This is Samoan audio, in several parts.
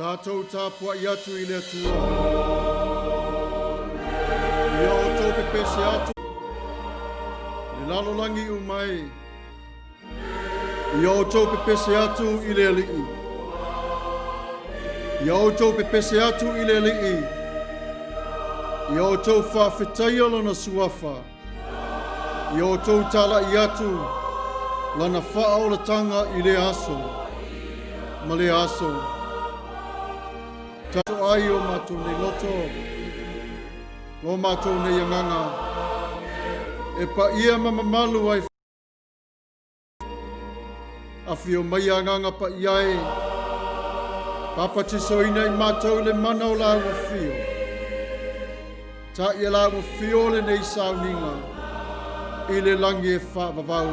Tatou tapuai atu i le Atua. Ia outou pepese atu le lalolagi uma e. Ia outou pepese atu i le Alii. Ia outou pepese atu i le Alii. Ia outou faafetaia lona suafa. Ia outou talai atu lana faaolataga i lea aso ma lea aso. Tato ai o matou nei loto, lo matou nei agaga, e paia ma mamalu ai. Afio mai agaga paia e, papatisoina i matou i le mana o lāua fio. Taʻi e lāua fio lenei sauniga i le lagi e faavavau.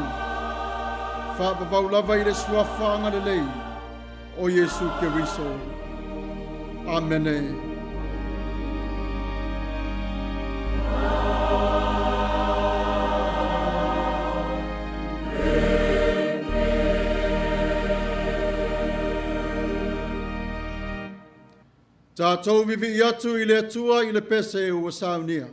Faavavau lava i le suafa agalelei o Iesu Keriso. Amene. Tatou vivii atu i le Atua i le pese ua saunia.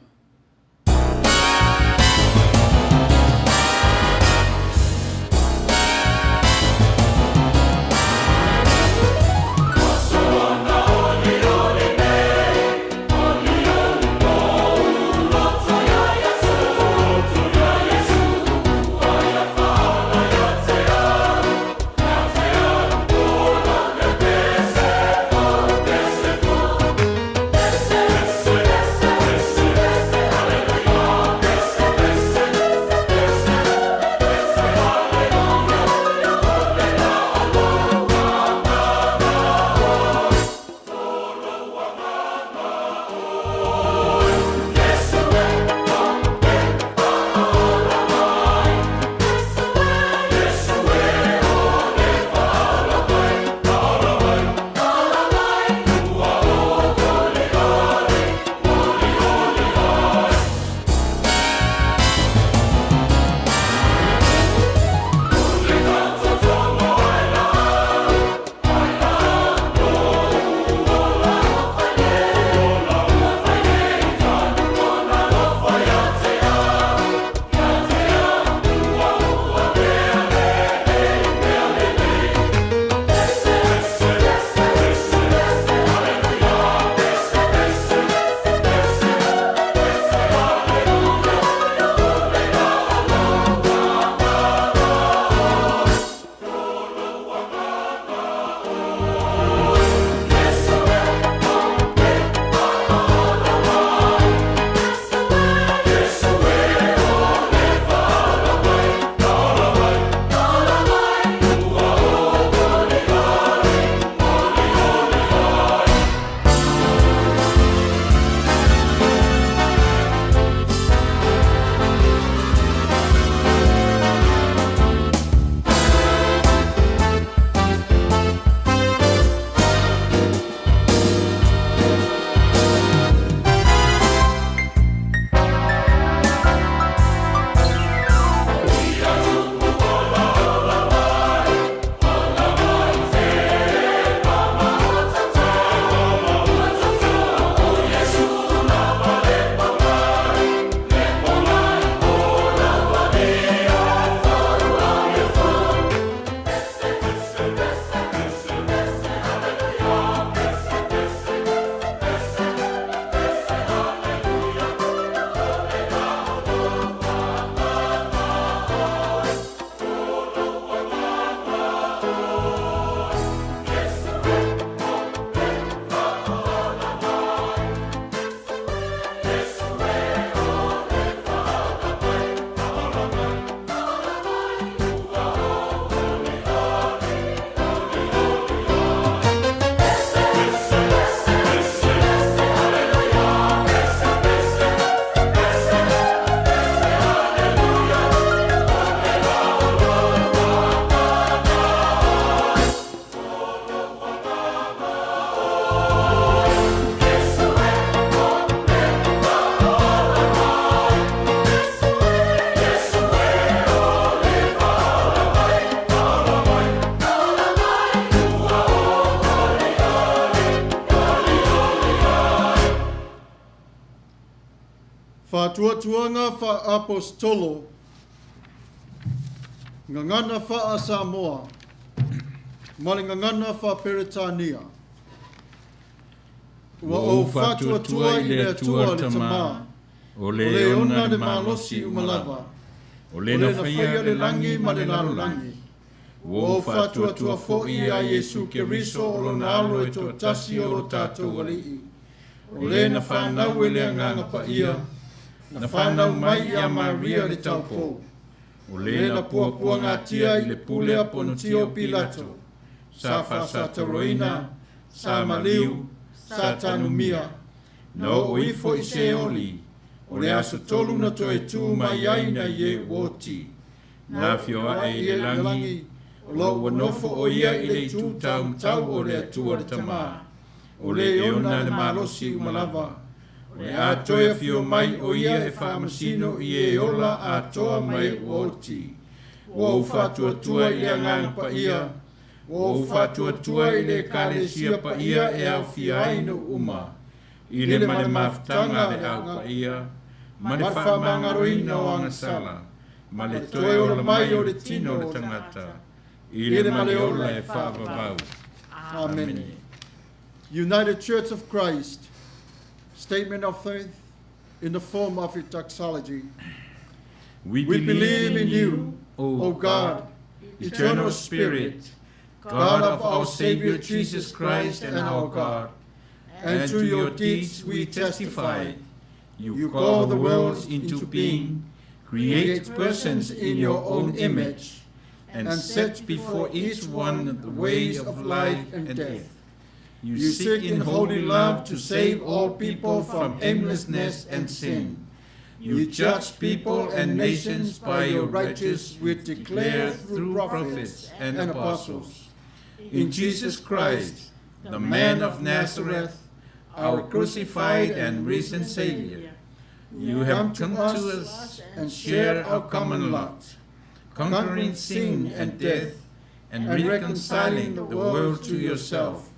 Faatuatuaga Faa-Aposetolo, Gagana Faa-Samoa ma le Gagana Faa-Peretania. Ua ou faatuatua i le Atua le Tama, o le ona le malosi uma lava, o le na faia le lagi ma le lalolagi. Ua ou faatuatua foi iā Iesu Keriso o Lona Alo e toatasi o lo tatou Alii, o le na fanau e le Agaga Paia, na fanau mai iā Maria le taupou, o le na puapuagatia i le pule a Ponitio Pilato, sa faasatoloina, sa maliu, sa tanumia, na oo ifo i Seoli, o le aso tolu na toe tu mai ai nai e ua oti. Na afio ae i le lagi, o lo ua nofo o ia i le itu taumatau o le Atua le Tama, o le e ona le malosi uma lava, o le a toe afio mai o ia e faamasino i e ola atoa ma e ua oti. Ua ou faatuatua i le Agaga Paia, ua ou faatuatua i le Ekalesia Paia e aofia ai nuu uma, i le ma le mafutaga a le Au Paia, ma le faamagaloina o agasala, ma le toe ola mai o le tino o le tagata, i le ma le ola e faavavau. Amene. United Church of Christ, Statement of Faith in the form of a doxology. We believe in you, O God, eternal Spirit, God of our Savior Jesus Christ and our God, and to your deeds we testify. You call the worlds into being, create persons in your own image, and set before each one the ways of life and death. You seek in holy love to save all people from aimlessness and sin. You judge people and nations by your righteous which declare through prophets and apostles. In Jesus Christ, the man of Nazareth, our crucified and risen Savior, you have come to us and shared our common lot, conquering sin and death and reconciling the world to yourself.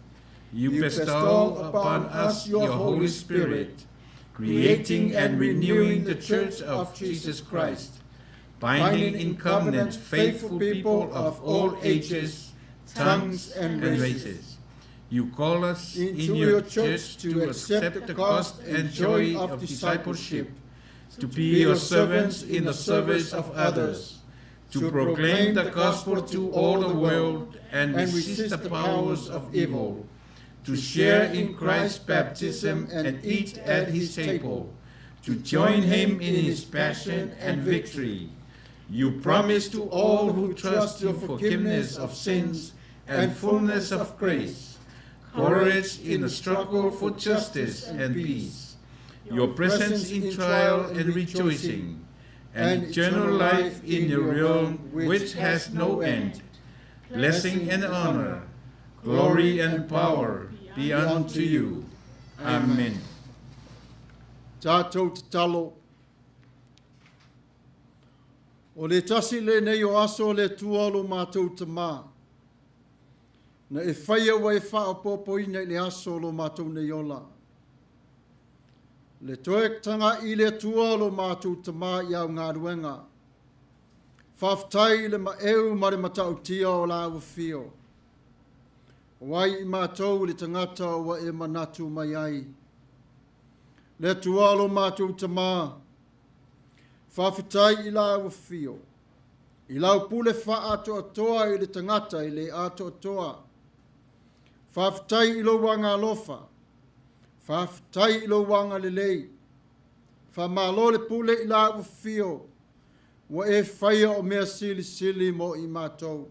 You bestow upon us your Holy Spirit, creating and renewing the Church of Jesus Christ, binding in covenant faithful people of all ages, tongues, and races. You call us Into in your church to accept the cost and joy of discipleship, to be your servants in the service of others, to proclaim the gospel to all the world and resist the powers of evil, to share in Christ's baptism and eat at his table, to join him in his passion and victory. You promise to all who trust your forgiveness of sins and fullness of grace, courage in the struggle for justice and peace, your presence in trial and rejoicing, and eternal life in your realm which has no end. Blessing and honor, glory and power be unto you. Amen. Tatou tatalo. O le tasi lenei o aso o le Atua o lo matou Tama, na e faia ua e faaopoopoina i le aso o lo matou nei ola. Le toe taga'i i le Atua o lo matou Tama i au galuega. Faafetai i le maeu ma le matautia o lāu afio. O ai i matou le tagata ua e manatu mai ai. Le Atua o lo matou Tama, faafetai i lāu afio, i lau pule faaatoatoa i le tagata e le atoatoa. Faafetai i lou agaalofa, faafetai i lou agalelei. Faamalo le pule i lāu afio, ua e faia o mea silisili mo i matou.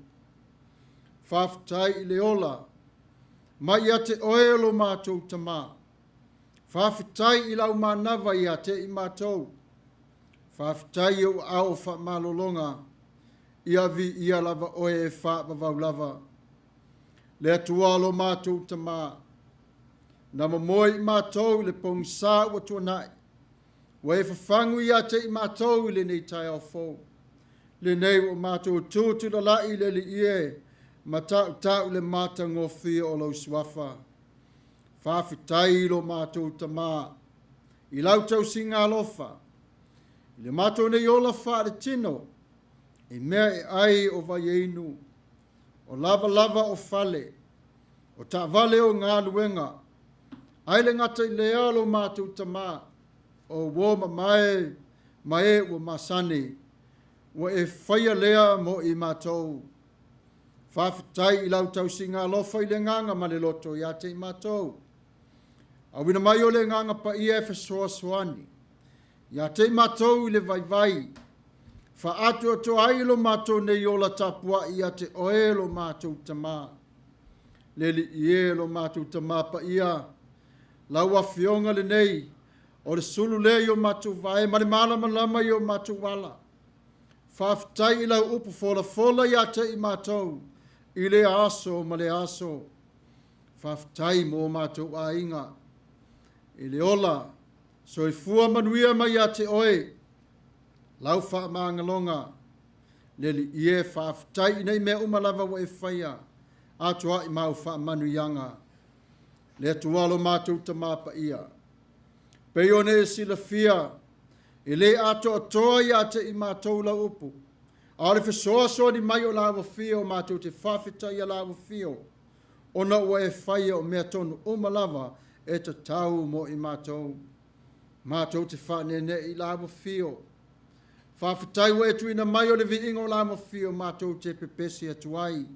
Faafetai i le ola mai ia te oe o lo matou Tama. Faafetai i lau manava ia te i matou. Faafetai i ou aao faamalologa, ia viia lava oe e faavavau lava. Le Atua o lo matou Tama, na momoe i matou i le pogisa ua tuanai, ua e fafagu ia te i matou i lenei taeao fou. Lenei ua matou tutulalai i le Alii e, ma tautau le matagofie o lou suafa. Faafetai i lo matou Tama, i lau tausiga alofa. I le matou nei ola faaletino, i mea e ai o vai e inu, o lavalava o fale, o taavale o galuega, ae le gata i lea lo matou Tama, o uo mamae ma e ua masani, ua e faia lea mo i matou. Faafetai i lau tausiga alofa i le agaga ma le loto ia te i matou. Auina mai o le Agaga Paia e fesoasoani ia te i matou i le vaivai, faaatoatoa ai lo matou nei ola tapuai ia te Oe lo matou Tama. Le Alii e lo matou Tama Paia, lau Afioga lenei, o le sulu lea i o matou vae ma le malamalama i o matou ala. Faafetai i lau upu folafola ia te i matou i lea aso ma lea aso. Faafetai mo o matou aiga i le ola soifua manuia mai ia te Oe, lau faamagaloga. Le Alii e, faafetai ina i mea uma lava ua e faia, atoai ma au faamanuiaga. Le Atua lo matou Tama Paia, pei ona e silafia, e le atoatoa ia te i matou lau upu, a o le fesoasoani mai o lau Afio matou te faafetaia lau Afio, ona ua e faia o mea tonu uma lava e tatau mo i matou. Matou te faaneenee i lau Afio. Faafetai ua e tuuina mai o le viiga o lau Afio matou te pepesi atu ai,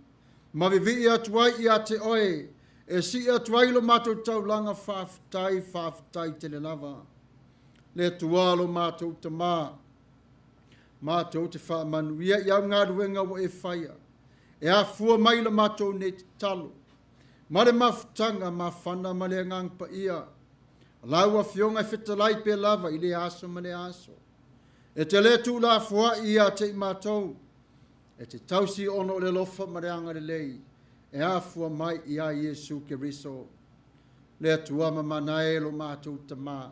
ma vivii atu ai ia te Oe, e sii atu ai lo matou taulaga faafetai, faafetai tele lava. Le Atua lo matou Tama, matou te faamanuia i au galuega ua e faia, e afua mai la matou nei tatalo, ma le mafutaga mafana ma le Agaga Paia, lau Afioga e fetalai pea lava i lea aso ma lea aso. E te le tuulafoai ia te i matou, e te tausi ona o le alofa ma le agalelei, e afua mai ia Iesu Keriso. Le Atua mamana e lo matou Tama,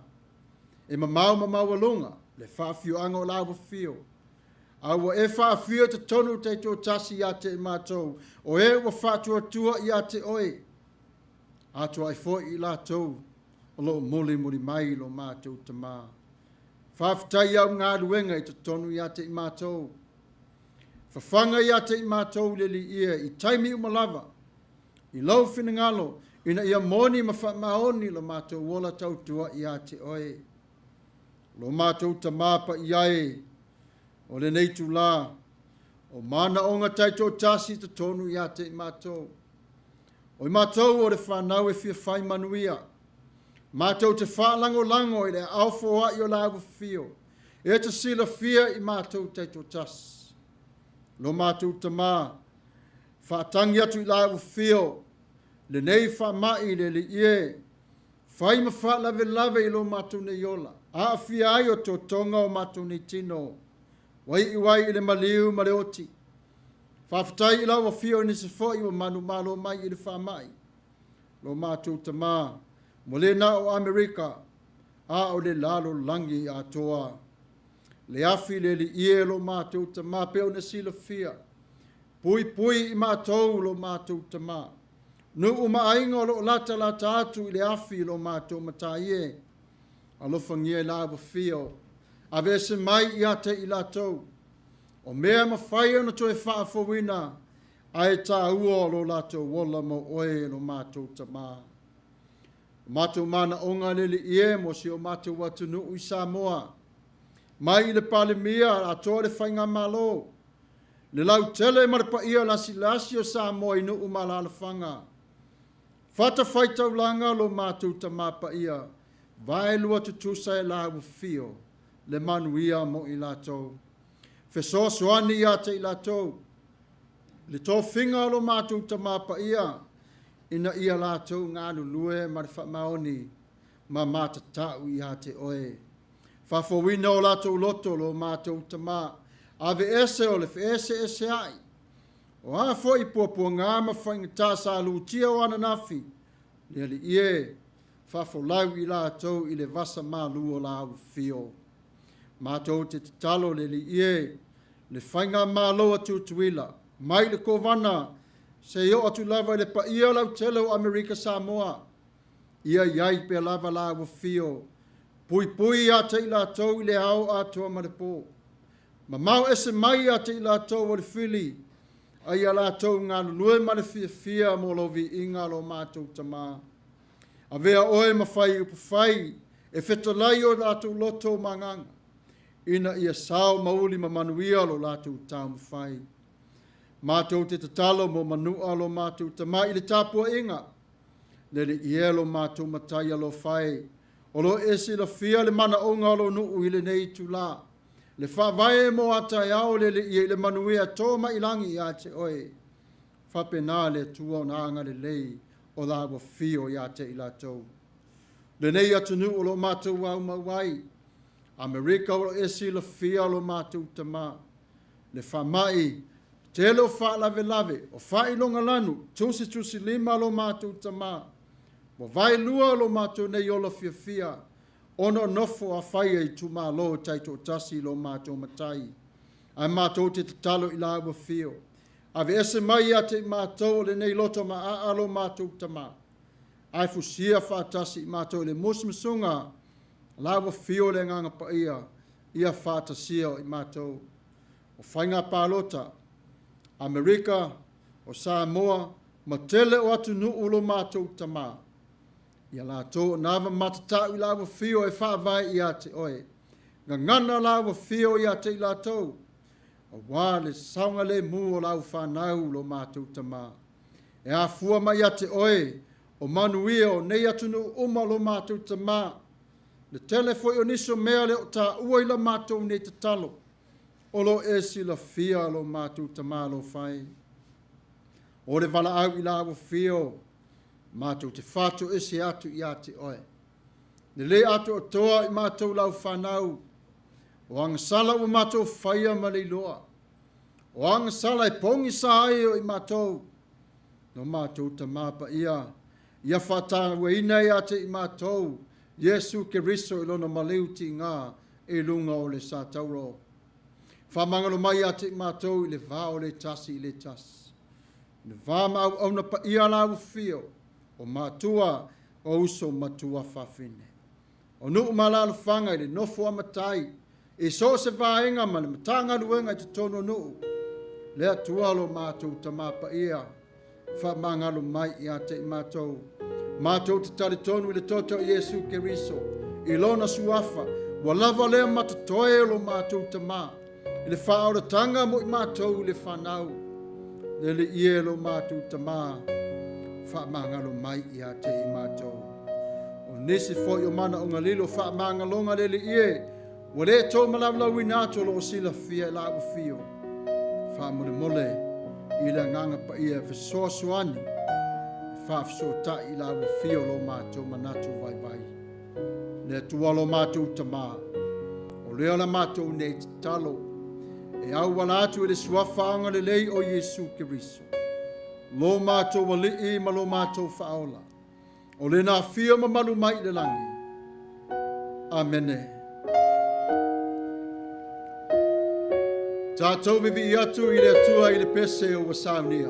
e mamao ma maualuga le faafioaga o lau afio, a ua e faafio i totonu taitoatasi ia te i matou, o e ua faatuatua ia te Oe, atoa ai foi i latou o lo o mulimuli mai lo matou Tama. Faafetai i au galuega i totonu ia te i matou. Fafaga ia te i matou le Alii e i taimi uma lava, i lou finagalo, ina ia moni ma faamaoni lo matou ola tautua ia te Oe. Lo matou Tama Paia e, o lenei itulā, o manaoga taitoatasi i totonu ia te i matou. O i matou o le fanau e fia fai manuia, matou te faalagolago i le aao foai o lau afio, e te silafia i matou taitoatasi. Lo matou Tama, faatagi atu i lau afio, lenei faamai le Alii e, fai ma faalavelave i lo matou nei ola, aafia ai o totoga o matou nei tino, ua iu ai i le maliu ma le oti. Faafetai i lau afio i nisi foi ua manumalo mai i le faamai. Lo matou Tama, ua le na o Amerika, a o le lalolagi atoa. Le afi le Alii e lo matou Tama pei ona silafia, puipui i matou lo matou Tama. Nuu ma aiga o lo o latalata atu i le afi i lo matou Matai e, alofagia i lau afio, aveese mai ia te i latou, o mea mafai ona toe faafouina, ae taua o lo latou ola mo Oe e lo matou Tama. O matou manaoga le Alii e mo si o matou atunuu i Samoa, mai i le Palemia atoa le Faigamalo, le lautele ma le paia lasilasi o Samoa i nuu ma alaalafaga, fatafaitaulaga lo matou Tama Paia, vaelua tutusa e lau afio, le manuia mo i latou. Fesoasoani ia te i latou, le tofiga o lo matou Tama Paia, ina ia latou galulue ma le faamaoni ma matatau ia te Oe. Faafouina o latou loto lo matou Tama, aveese o le feeseeseai, o a foi puapuaga ma faigata sa lutia o ananafi, le Alii e, faafolau i latou i le vasa malu o lau afio. Matou te tatalo le Alii e, le Faigamalo a Tutuila, mai le Kovana seia oo atu lava i le paia lautele o Amerika Samoa, ia i ai pea lava lau afio. Puipui ia te i latou i le ao atoa ma le pō. Mamao ese mai ia te i latou o le fili, a ia latou galulue ma le fiafia mo lou viiga lo matou Tama. Avea oe ma fai upu fai e fetalai o latou loto ma agaga, ina ia sao mauli ma manuia lo latou taumafai. Matou te tatalo mo Manua lo matou Tama i le tapuaiga, Le Alii e lo matou Matai alofa e, o lo o e silafia le manaoga o lou nuu i lenei itulā, le faavae mo a taeao le Alii e i le manuia to mai i lagi ia te oe. Faapena le Atua ona agalelei o la ua fio ia te i latou. Lenei atunuu o lo o matou aumau ai, Amerika o lo o e silafia lo matou Tama, le faamai, tele o faalavelave, o faailoga lanu, tusitusilima lo matou Tama, ua vaelua lo matou nei ola fiafia, ona o nofo a faia itumalo taitoatasi i lo matou Matai. Ae matou te tatalo i la ua fio, aveese mai ia te i matou o lenei loto maaa lo matou Tama, ae fusia faatasi i matou i le musumusuga la ua fio le Agaga Paia, ia faatasia o i matou. O faiga palota, Amerika, o Samoa, ma tele o atunuu lo matou Tama. Ia latou o nava matatau i la ua fio e faavae ia te oe. Gagana la ua fio ia te i latou, auā le saogalemu o lau fanau lo matou Tama. E afua mai ia te oe, o manuia o nei atunuu uma lo matou Tama. Le tele foi o nisi o mea le o taua i la matou nei tatalo, o lo e silafia lo matou Tama alofa e. O le valaau i la ua fio, matou te fatoese atu ia te oe. Le le atoatoa i matou lau fanau, o agasala ua matou faia ma le iloa, o agasala e pogisa ai o i matou, no matou Tama Paia, ia faatauaina ia te i matou, Iesu Keriso i lona maleu tiga i luga o le satauro. Faamagalo mai ia te i matou i le va o le tasi i le tasi. Le va ma auauna paia la ua fio, o matua, o uso matua fafine. O nuu ma alaalafaga i le nofo a matai, i so o se vaega ma le Matagaluega i totonu o nuu, le Atua lo matou Tama Paia, faamagalo mai ia te i matou. Matou te talitonu i le toto o Iesu Keriso, i lona suafa, ua lava lea ma totoe o lo matou Tama, i le faaolataga mo i matou i le fanau. Le Alii e lo matou Tama, faamagalo mai ia te i matou. O nisi foi o manaoga lilo faamagaloga le Alii e, ua le tou malaulauina atu o lo o silafia e la ua fio. Faamolemole i le Agaga Paia e fesoasoani e faafesootai i la ua fio lo matou manatu vaivai. Le Atua lo matou Tama, o lea la matou nei tatalo, e auala atu i le suafa agalelei o Iesu Keriso, lo matou Alii ma lo matou Faaola, o lena afio mamalu mai i le lagi. Amene. Tatou vivii atu i le Atua i le pese ua saunia.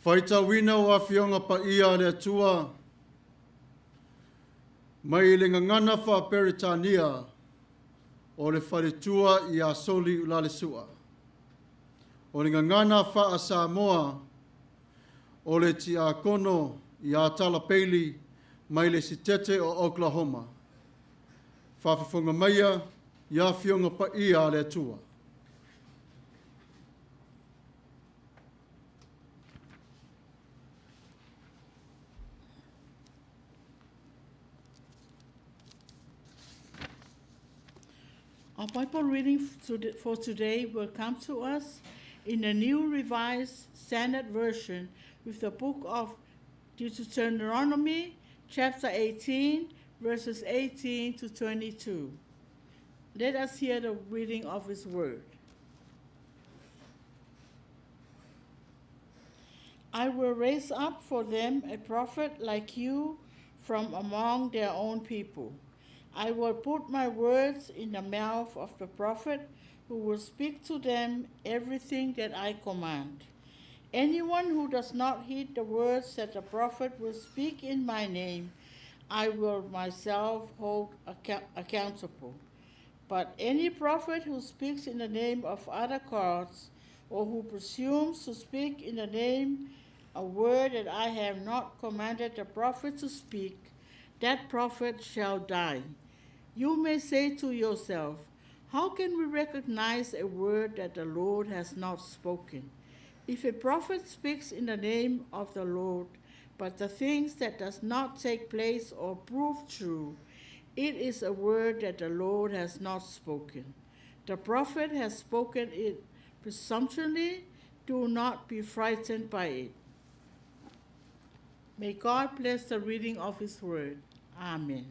Faitauina o Afioga Paia a le Atua mai le gagana faa-Peretania o le faletua ia Soli Ulalesua. O le gagana faa-Samoa o le tiakono ia Tala Peili mai le sitete o Oklahoma. Faafofoga maia i Afioga Paia a le Atua. Our Bible reading for today will come to us in the New Revised Standard Version with the book of Deuteronomy, chapter 18, verses 18 to 22. Let us hear the reading of his word. I will raise up for them a prophet like you from among their own people. I will put my words in the mouth of the prophet who will speak to them everything that I command. Anyone who does not heed the words that the prophet will speak in my name, I will myself hold accountable. But any prophet who speaks in the name of other gods, or who presumes to speak in the name a word that I have not commanded the prophet to speak, that prophet shall die. You may say to yourself, How can we recognize a word that the Lord has not spoken? If a prophet speaks in the name of the Lord, but the things that does not take place or prove true, it is a word that the Lord has not spoken. The prophet has spoken it presumptuously. Do not be frightened by it. May God bless the reading of his word. Amen.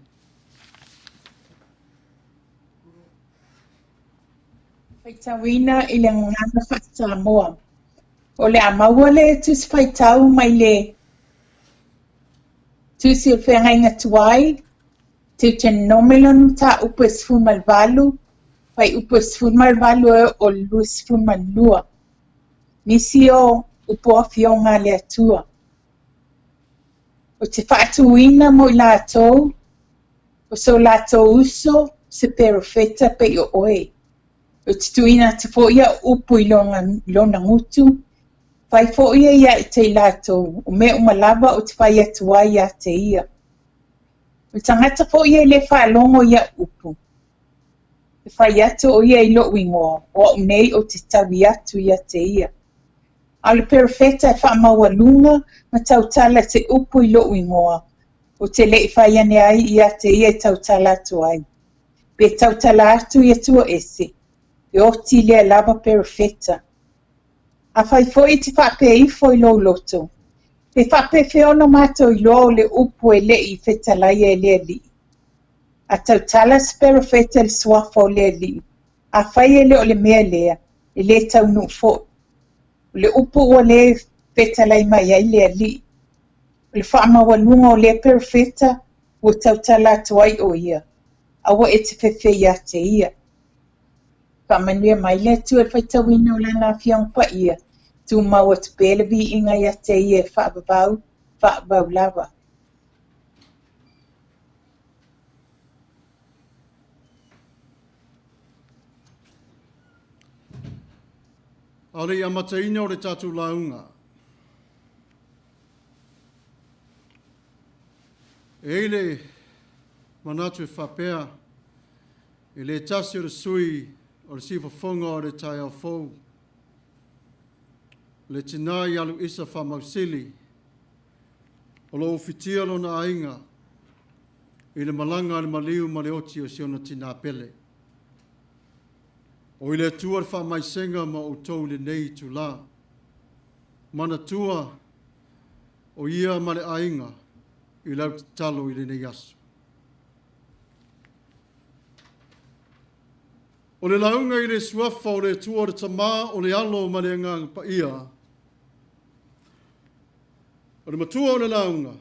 Faitauina i le gagana faa-Samoa. O le a maua le Tusi Faitau mai le Tusi o le Feagaiga Tuai, Deuteronome lona mataupu e 18, fuaiupu e 18 e oo i le 22. Nisi o upu afioga a le Atua. Ou te faatuina mo i latou, o so latou uso se perofeta pei o oe. Ou te tuuina atu foi au upu i lona gutu, fai foi ia ia te i latou, o mea uma lava ou te fai atu ai ia te ia. O le tagata foi e le faalogo i au upu, e fai atu o ia i lou igoa, o au nei ou te taui atu ia te ia. A o le perofeta e faamaualuga ma tautala se upu i lou igoa, ou te le i fai ane ai ia te ia e tautala atu ai. Pe tautala atu i atua ese, e oti lea lava perofeta. Afai foi e te faapea ifo i lou loto, Pe faapefea ona matou iloa o le upu e le i fetalaia e le Alii? A tautala se perofeta i le suafa o le Alii, afai e le o le mea lea, e le taunuu foi. O le upu ua le fetalai mai ai le Alii. O le faamaualuga o lea perofeta ua tautala atu ai o ia, aua e te fefe ia te ia. Faamanuia mai le Atua i le faitauina o Lana Afioga Paia, tumau atu pea le viiga ia te Ia e faavavau, faavavau lava. A o le i amataina o le tatou lauga, e i ai le manatu e faapea, e le tasi o le sui o le siufofoga o le taeao fou, le tinā i Aluisa Faamausili, o lo o ufitia lona aiga i le malaga a le maliu ma le oti o si ona tinā pele. O i le Atua le faamaisega ma outou i lenei itulā. Manatua o ia ma le aiga i lau tatalo i lenei aso. O le lauga i le suafa o le Atua o le Tama, o le Alo ma le Agaga Paia. O le matua o le lauga,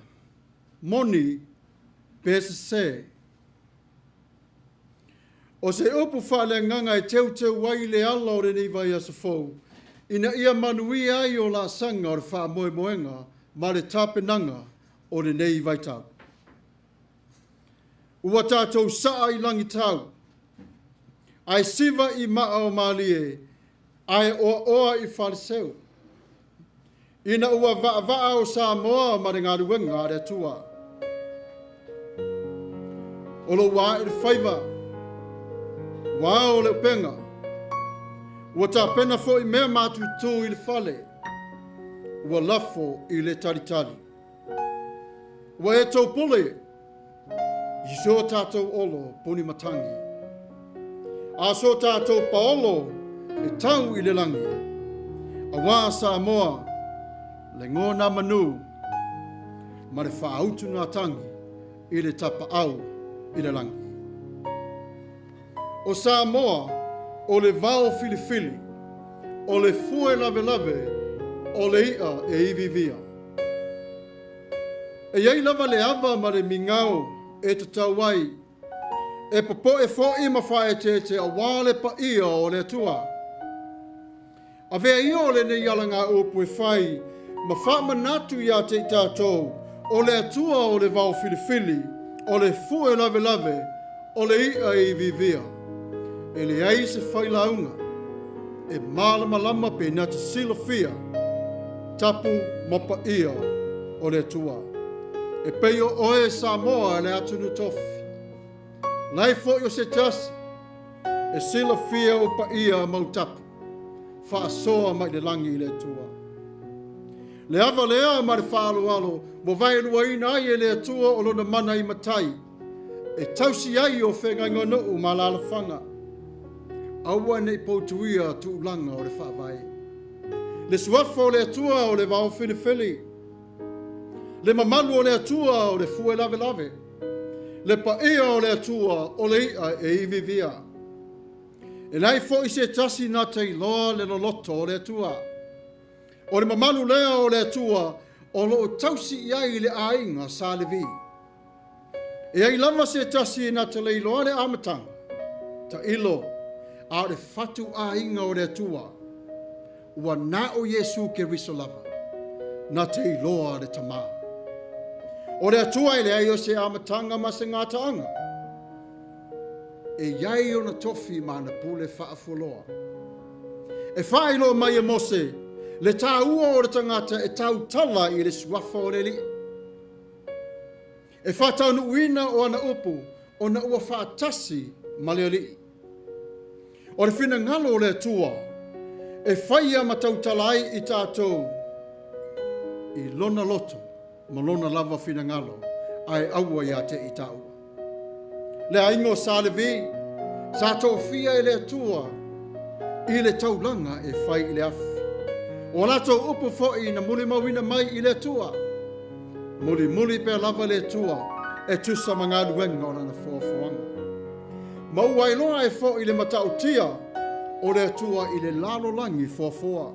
moni pe sesē. O se upu faaleagaga e teuteu ai le ala o lenei vaiaso fou, ina ia manuia ai o laasaga o le faamoemoega ma le tapenaga o lenei vaitau. Ua tatou saa i lagitau, ae siva i maa o malie, ae oaoa i faleseu. Ina ua vaavaa o Samoa ma le galuega a le Atua. O lou ua ae le faiva, ua ao le upega, ua tapena foi mea matutu i le fale, ua lafo i le talitali. Ua e taupule i so tatou olo puni matagi, a so tatou paolo e tau i le lagi, auā Samoa, lego nā manu ma le faautu nā tagi i le tapaau i le lagi. O Samoa, o le vao filifili, o le fue lavelave, o le i'a e iviivia. E i ai lava le ava ma le migao e tatau ai, e popoe foi ma faaeteete auā le paia o le Atua. Avea ia o lenei alagaupu e fai ma faamanatu iā te i tatou, o le Atua o le vao filifili, o le fue lavelave, o le i'a e iviivia. E leai se failauga e malamalama pe na te silafia tapu ma paia o le Atua. E pei o oe Samoa le atunuu tofi. Leai foi o se tasi e silafia ou paia ma ou tapu, faasoa mai le lagi i le Atua. Le ava lea ma le faaaloalo ua vaeluaina ai e le Atua o lona mana i matai, e tausi ai o feagaiganuu ma alaalafaga. Aua ne i poutuia tulaga o le Faavae. Le suafa o le Atua o le vao filifili, le mamalu o le Atua o le fue lavelave, le paia o le Atua o le i'a e iviivia. E leai foi se tasi na te iloa le loloto o le Atua. O le mamalu lea o le Atua o lo o tausi i ai le aiga Sa Levi. E ai lava se tasi na te le iloa le amataga, tailo, a o le fatu aiga o le Atua, ua na o Iesu Keriso lava, na te iloa le Tamā. O le Atua e leai o se amataga ma se gataaga, e i ai ona tofi ma ana pule faafualoa. E faailoa mai e Mose le tāua o le tagata e tautala i le suafa o le Alii. E faataunuuina o ana upu ona ua faatasi ma le Alii. O le finagalo o le Atua e faia ma tautala ai i tatou i lona loto ma lona lava finagalo, ae aua ia te i tāua. Le aiga o Sa Levi, sa tofia e le Atua i le taulaga e fai i le afi. O a latou upu foi na mulimauina mai i le Atua, mulimuli pea lava le Atua e tusa ma galuega o lana foafoaga. Ma ua iloa ai foi le matautia o le Atua i le lalolagi foafoa.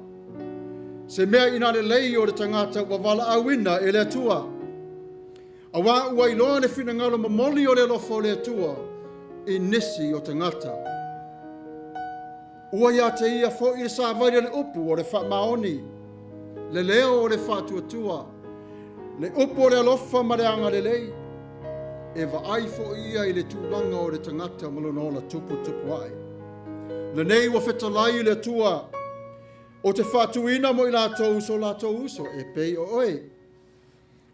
Se mea ina lelei o le tagata ua valaauina e le Atua, Auā ua iloa le finagalo momoli o le alofa o le Atua i nisi o tagata. Ua ia te ia foi le savali o le upu o le faamaoni, le leo o le faatuatua, le upu o le alofa ma le agalelei. E vaai foi ia i le tulaga o le tagata ma lona ola tuputupu ae. Lenei ua fetalai i le Atua, o te faatuina mo i latou so latou uso e pei o oe.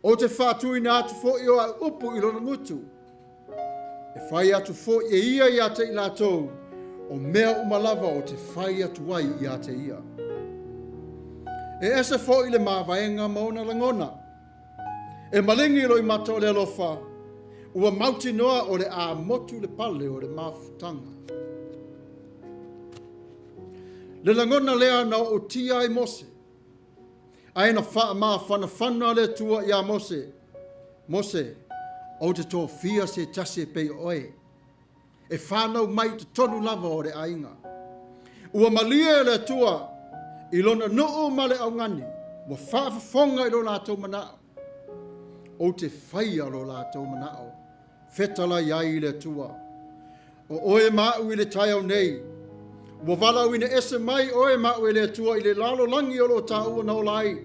Ou te faatuina atu foi o au upu i lona gutu, e fai atu foi e ia ia te i latou o mea uma lava ou te fai atu ai ia te ia. E ese foi le mavaega ma ona lagona. E maligi loimata o le alofa, ua mautinoa o le a motu le pale o le mafutaga. Le lagona lea na ootia ai Mose, Ae na faamafanafana le Atua iā Mose, Mose, ou te tofia se tasi e pei o oe, e fanau mai i totonu lava o le aiga. Ua malie le Atua i lona nuu ma le augani, ua faafofoga i lo latou manao. Ou te faia lo latou manao. Fetalai ai i le Atua. O oe ma au i le taeao nei, Ua valaauina ese mai oe ma au e le Atua i le lalolagi o lo o taua na ola ai,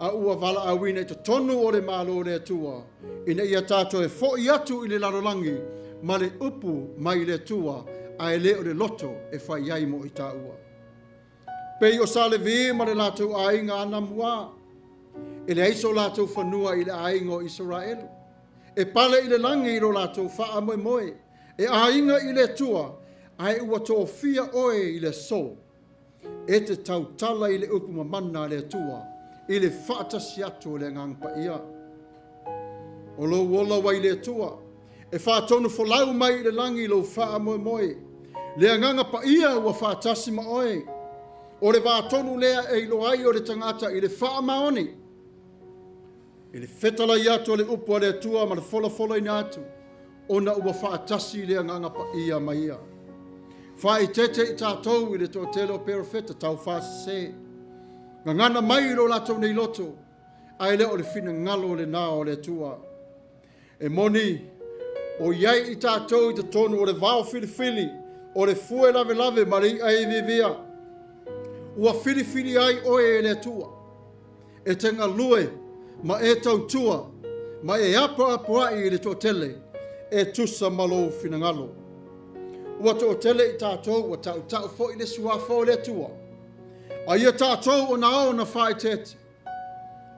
a ua valaauina i totonu o le Malo o le Atua, ina ia tatou e fo'i atu i le lalolagi ma le upu mai le Atua, ae le o le loto e fai ai mo i taua. Pei o Sa Levi ma le latou aiga anamua, e leai so latou fanua i le aiga o Isaraelu. E pale i le lagi i lo latou faamoemoe, e aiga i le Atua, ae ua tofia oe i le aso e te tautala i le upu mamana a le Atua i le faatasi atu o le Agaga Paia. O lou ola ua i le Atua, e faatonu folau mai i le lagi lou faamoemoe. Le Agaga Paia ua faatasi ma oe. O le vā tonu lea e iloa ai o le tagata i le faamaoni, i le fetalai atu o le upu a le Atua ma le folafolaina atu, ona ua faatasi le Agaga Paia ma ia. Faaeteete i tatou i le toatele o perofeta taufaasese, gagana mai i lo latou nei loto, ae le o le finagalo lenā o le Atua. E moni, o i ai i tatou i totonu o le vao filifili, o le fue lavelave ma le i'a e iviivia. Ua filifili ai oe e le Atua, e te galue ma e tautua ma e apoapoa'i i le toatele e tusa ma lou finagalo. Ua toatele i tatou ua tautau foi le suafa o le Atua, a ia tatou ona ao ona faaeteete.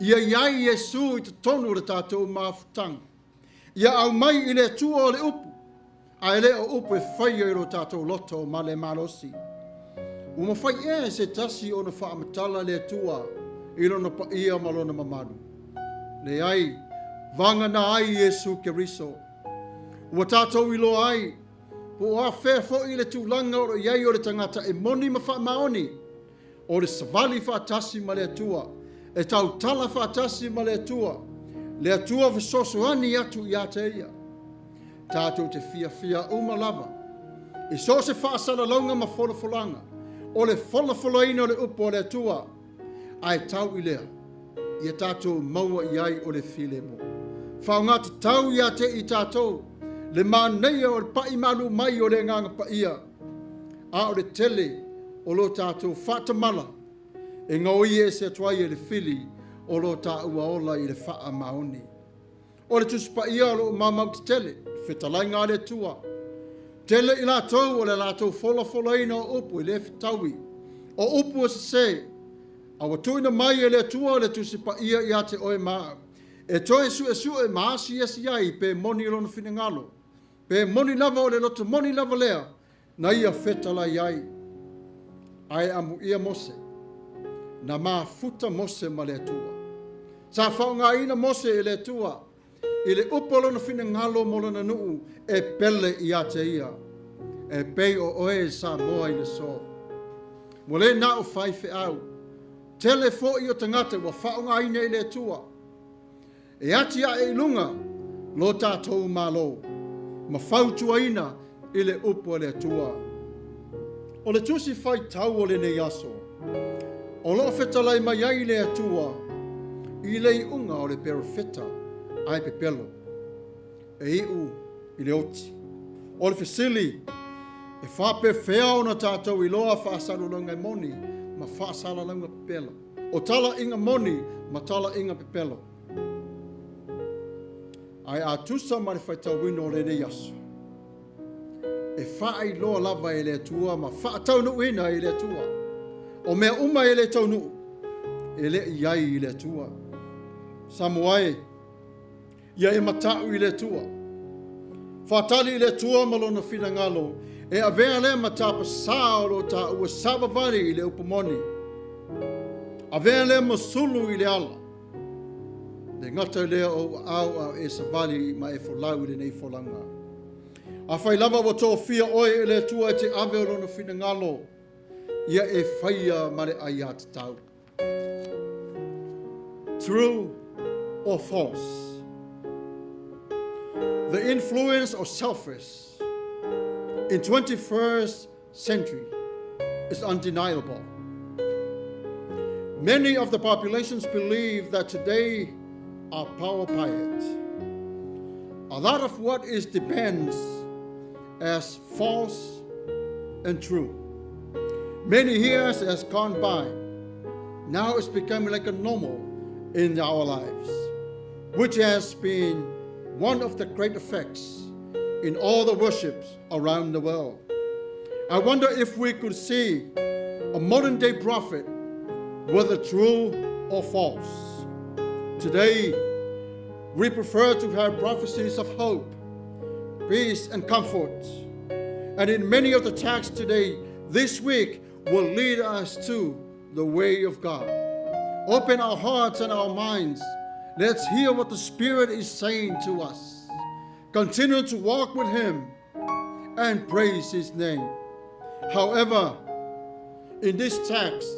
Ia i ai Iesu i totonu o le tatou mafutaga. Ia aumai i le Atua o le upu, ae le o upu e faia i lo tatou loto ma le malosi. Ua mafai ea e se tasi ona faamatala le Atua i lona paia ma lona mamalu? Leai, vagana ai Iesu Keriso. Ua tatou iloa ai, po o afea foi le tulaga o lo o i ai o le tagata e moni ma faamaoni, o le savali faatasi ma le Atua, e tautala faatasi ma le Atua, le Atua fesoasoani atu ia te ia. Tatou te fiafia uma lava i so o se faasalalauga ma folafolaga o le folafolaina o le upu a le Atua, ae tau i lea, ia tatou maua i ai o le filemu. Faaaoga tatau ia te i tatou le manaia o le pai malu mai o le Agaga Paia, a o le tele o lo tatou faatamala e gaoi ese atu ai e le fili o lo taua ola i le faamaoni. O le Tusi Paia o lo o maumau tetele, le fetalaiga a le Atua. Tele i latou o le latou folafolaina o upu e le fetaui, o upu e sese, a ua tuuina mai e le Atua le Tusi Paia ia te oe ma au, e toe suesue ma asiasi ai pe moni lona finagalo, pe moni lava o le loto moni lava lea na ia fetalai ai. Ae amuia Mose, na mafuta Mose ma le Atua. Sa faaaogaina Mose e le Atua i le upu o lona finagalo mo lona nuu e pele ia te ia, e pei o oe Samoa i le aso. Ua le na o faifeau, tele foi o tagata ua faaaogaina e le Atua e atiae i luga lo tatou Malo ma fautuaina i le upu a le Atua. O le tusi faitau o lenei aso, o lo o fetalai mai ai le Atua i le iuga o le perofeta ae pepelo, e iu i le oti. O le fesili, e faapefea ona tatou iloa faasalalauga e moni ma faasalalauga pepelo? O talaiga moni ma talaiga pepelo. Ae a tusa ma le faitauina o lenei aso, e faailoa lava e le Atua ma faataunuuina e le Atua. O mea uma e le taunuu, e le i ai i le Atua. Samoa e, ia e mata'u i le Atua. Faatali i le Atua ma lona finagalo, e avea lea ma tapasā o lo taua savavali i le upu moni. Avea lea ma sulu i le ala. Le gata i lea o ou aao a o e savali ma e folau i lenei folauga. Afai lava ua tofia oe e le Atua e te ave o lona finagalo, ia e faia ma le aiatatau. True or false? The influence of selfish in 21st century is undeniable. Many of the populations believe that today are power it. A lot of what is depends as false and true. Many years has gone by. Now it's becoming like a normal in our lives, which has been one of the great effects in all the worships around the world. I wonder if we could see a modern day prophet, whether true or false. Today, we prefer to have prophecies of hope, peace, and comfort. And in many of the texts today, this week will lead us to the way of God. Open our hearts and our minds. Let's hear what the Spirit is saying to us. Continue to walk with Him and praise His name. However, in this text,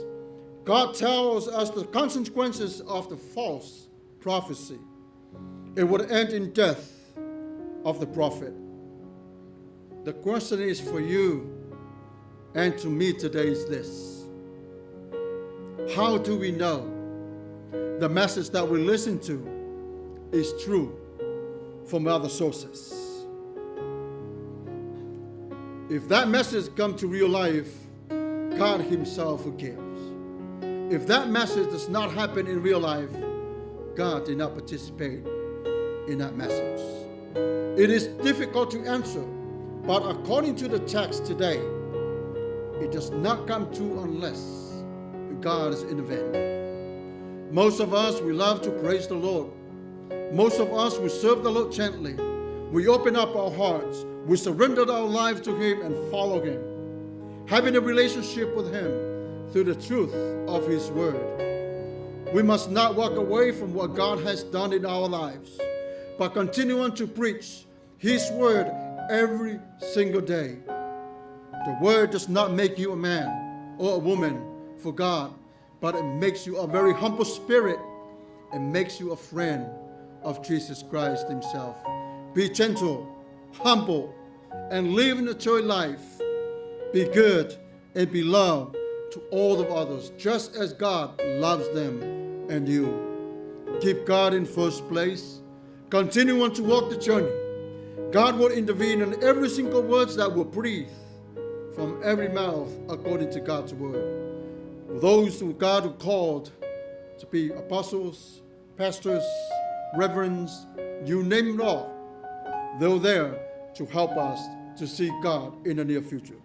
God tells us the consequences of the false prophecy. It would end in death of the prophet. The question is for you and to me today is this. How do we know the message that we listen to is true from other sources? If that message comes to real life, God Himself forgives. If that message does not happen in real life, God did not participate in that message. It is difficult to answer, but according to the text today, it does not come true unless God is intervened. Most of us, we love to praise the Lord. Most of us, we serve the Lord gently. We open up our hearts. We surrender our lives to Him and follow Him, having a relationship with Him through the truth of His Word. We must not walk away from what God has done in our lives, but continue on to preach His Word every single day. The Word does not make you a man or a woman for God, but it makes you a very humble spirit. It makes you a friend of Jesus Christ Himself. Be gentle, humble, and live in a joy life. Be good and be loved to all the others, just as God loves them and you. Keep God in first place. Continue on to walk the journey. God will intervene in every single word that will breathe from every mouth according to God's word. Those who God who called to be apostles, pastors, reverends, you name it all, they're there to help us to see God in the near future.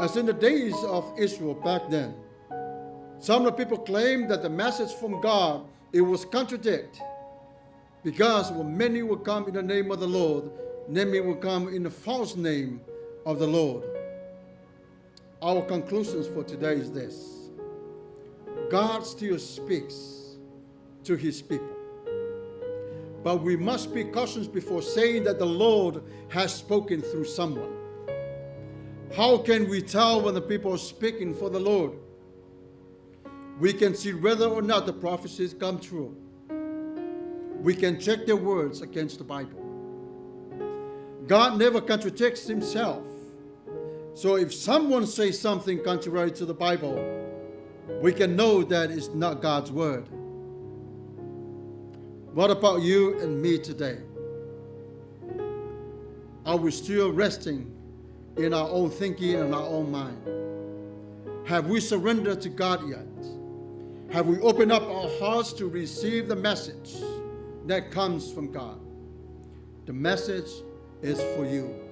As in the days of Israel back then, some of the people claimed that the message from God, it was contradict, because many will come in the name of the Lord, many will come in the false name of the Lord. Our conclusions for today is this. God still speaks to His people. But we must be cautious before saying that the Lord has spoken through someone. How can we tell when the people are speaking for the Lord? We can see whether or not the prophecies come true. We can check their words against the Bible. God never contradicts Himself. So if someone says something contrary to the Bible, we can know that it's not God's word. What about you and me today? Are we still resting in our own thinking and our own mind? Have we surrendered to God yet? Have we opened up our hearts to receive the message that comes from God? The message is for you.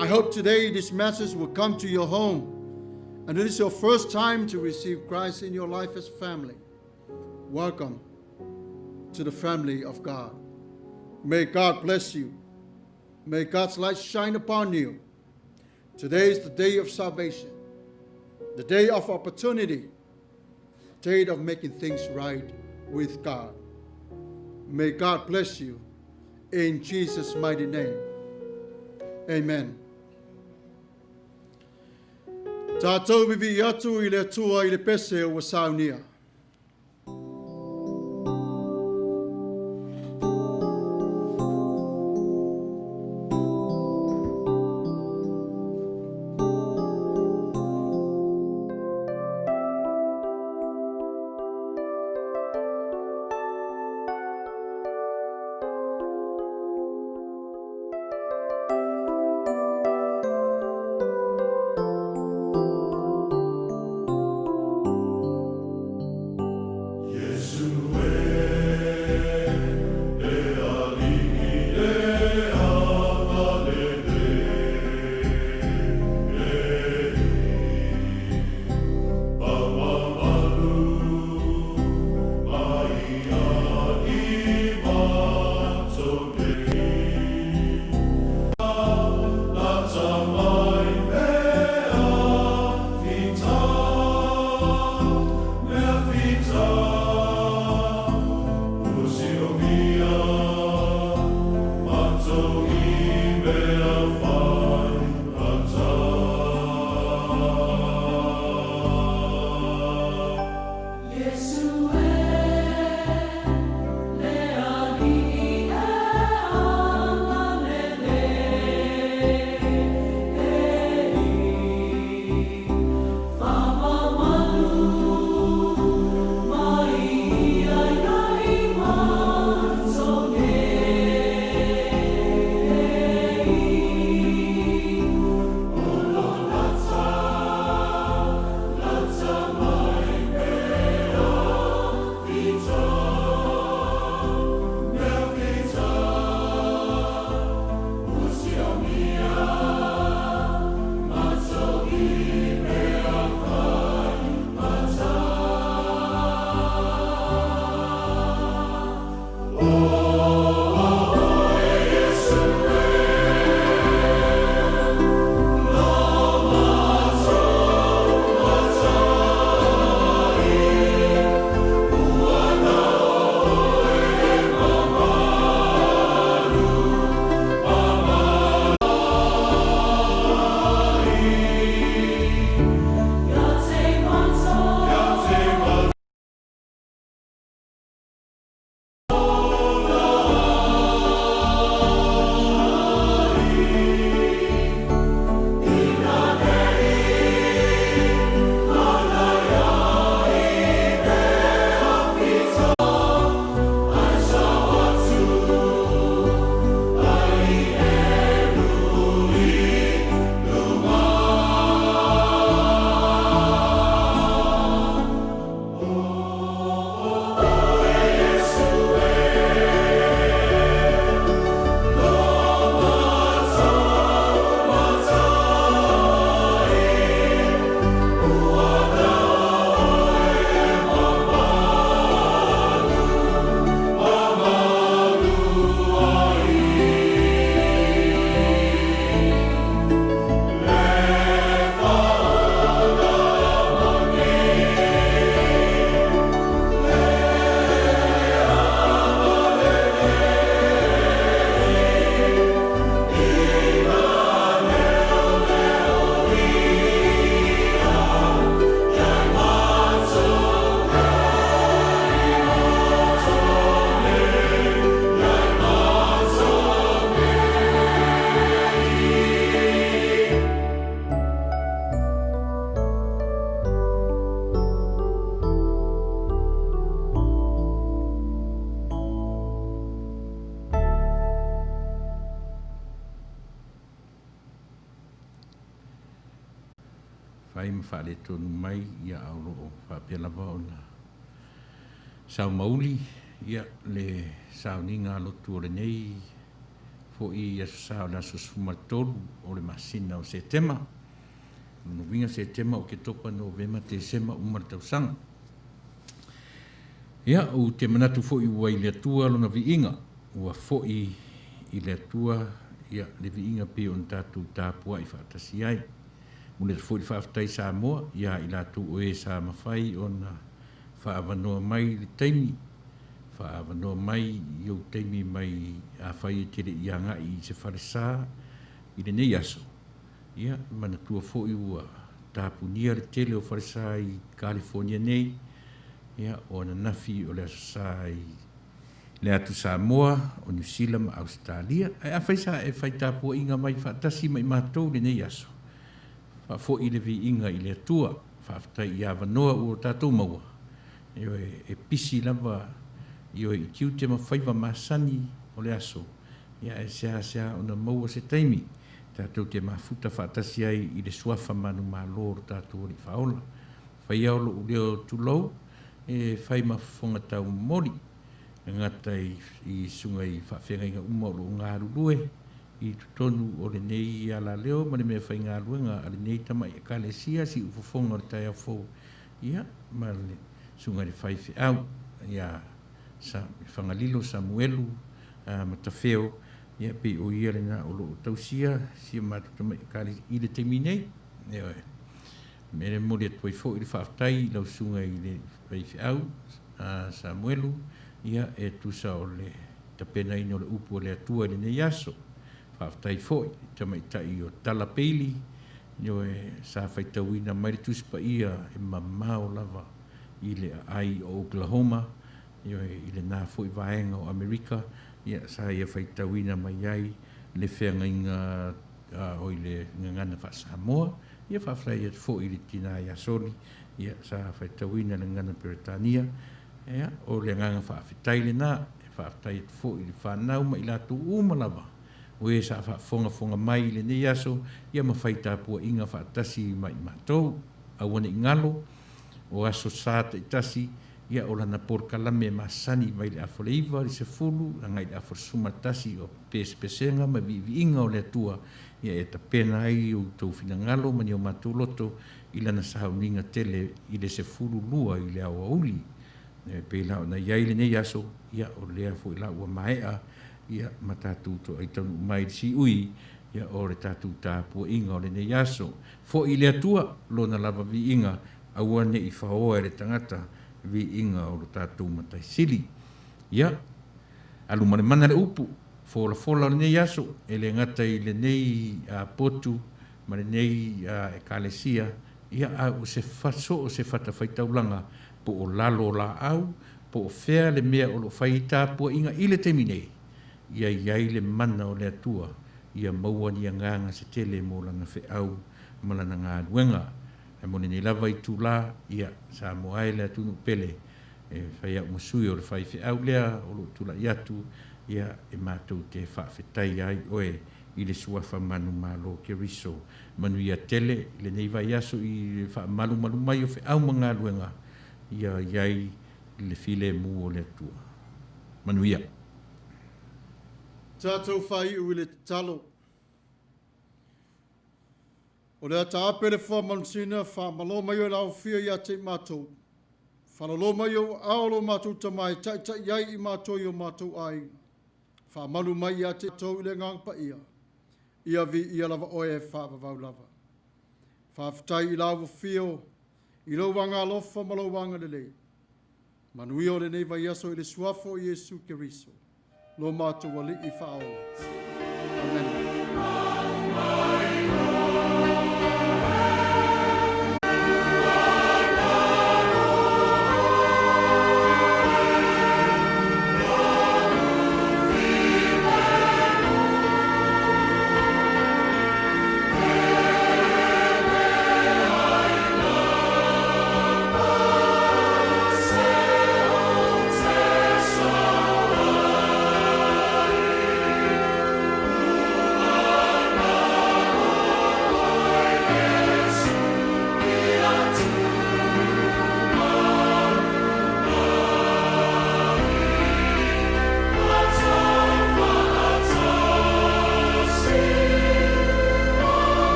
I hope today this message will come to your home, and it is your first time to receive Christ in your life as family. Welcome to the family of God. May God bless you. May God's light shine upon you. Today is the day of salvation, the day of opportunity, day of making things right with God. May God bless you in Jesus' mighty name. Amen. Tātou vivi atu i le Atua i le pese ua saunia. fai ma faaletonu mai, ia a o lo o faapea lava ona saumauli ia le sauniga a lotu o lenei foi Aso Sa o le aso 13 o le masina o Setema. O lona uiga Setema, Oketopa, Novema, Tesema uma le tausaga. Ia, ou te manatu foi ua i le Atua lona viiga, ua foi i le Atua ia le viiga pei ona tatou tapuai faatasi ai. Momoli atu foi le faafetai Samoa ia i latou o e sa mafai ona faaavanoa mai le taimi, faaavanoa mai i ou taimi mai afai e te le i agai i se falesa i lenei aso. Ia, manatua foi ua tapunia le tele o falesa i Kalifonia nei, ia, o ananafi o le Aso Sa i le atu Samoa, o Niu Sila ma Ausetalia. Ae afai sa e fai tapuaiga mai faatasi ma i matou i lenei aso, faafoi le viiga i le Atua. Faafetai i avanoa ua tatou maua, ioe, e pisi lava, ioe, i tiute ma faiva masani o le aso, ia, ae seasea ona maua se taimi tatou te mafuta faatasi ai i le suafa manumalo o lo tatou Alii Faaola. Faia o lou leo tulou e fai ma fofoga taumomoli, e gata i susuga i faafeagaiga uma o lo o galulue i totonu o lenei alaleo ma le meafaigaluega a lenei tamai Ekalesia Siufofoga o le Taeao Fou, ia, ma le susuga i le faifeau ia Fagalilo Samuelu Matafeo, ia, pei o ia lena o lo o tausia si a matou tamai Ekalesia i le taimi nei. Ioe. Me le momoli atu ai foi le faafetai i lau susuga i le faifeau a Samuelu, ia, e tusa o le tapenaina o le upu a le Atua i lenei aso. Faafetai foi i tamaitai o Tala Peili, ioe, sa faitauina mai le Tusi Paia e mamao lava i le aai o Oklahoma, ioe, i lena foi vaega o Amerika, ia, sa ia faitauina mai ai le feagaiga o i le gagana faa-Samoa. Ia faafetai atu foi i le tina ia Soli, ia, sa faitauina le gagana Peretania. Ia, o le agaga faafetai lena. E faafetai atu foi i le fanau ma i latou uma lava o e sa faafogafoga mai i lenei aso, ia ma fai tapuaiga faatasi ma i matou. Aua ne i galo, o aso sa taitasi, ia, o lana polokalame masani mai le afa o le 9 i le 10 agai i le afa o le 11 o pesepesega ma viiviiga o le Atua, ia e tapena ai outou finagalo ma ni o matou loto i lana sauniga tele i le 12 i le aoauli. E pei la ona i ai lenei aso, ia o lea foi la ua maea, ia ma tatou toai taunuu mai i le siui, ia o le tatou tapuaiga o lenei aso. Foi i le Atua lona lava viiga, aua ne i faoa e le tagata viiga o lo tatou Matai Sili. Ia, alu ma le mana le upu, folafola o lenei aso, e le gata i lenei potu ma lenei Ekalesia, ia, a o se so o se fatafaitaulaga, po o lalo o laau, po o fea le mea o lo o fai ai tapuaiga i le taimi nei, ia i ai le mana o le Atua, ia maua ni agaga se tele mo lana feau ma lana galuega. Ae mo lenei lava itula, ia, Samoa e le atunuu pele, E fai au ma sui o le faifeau lea o lou tulai atu, ia, e matou te faafetai ai oe i le suafa manumalo Keriso. Manuia tele i lenei vaiaso i le faamalumalu mai o feau ma galuega, ia i ai le filemu o le Atua. Manuia. Tatou faaiu i le tatalo. O le ata ape le foa manusina, faamalo mai oe laofia ia te i matou. Falalo mai ou aao lo matou Tama e taitai ai i matou i o matou aiga. Faamalu mai ia te outou i le Agaga Paia. Ia viia lava oe e faavavau lava. Faafetai i lau afio, i lou agaalofa ma lou agalelei. Manuia o lenei vaiaso i le suafa o Iesu Keriso, lo matou Alii Faaola. Amene.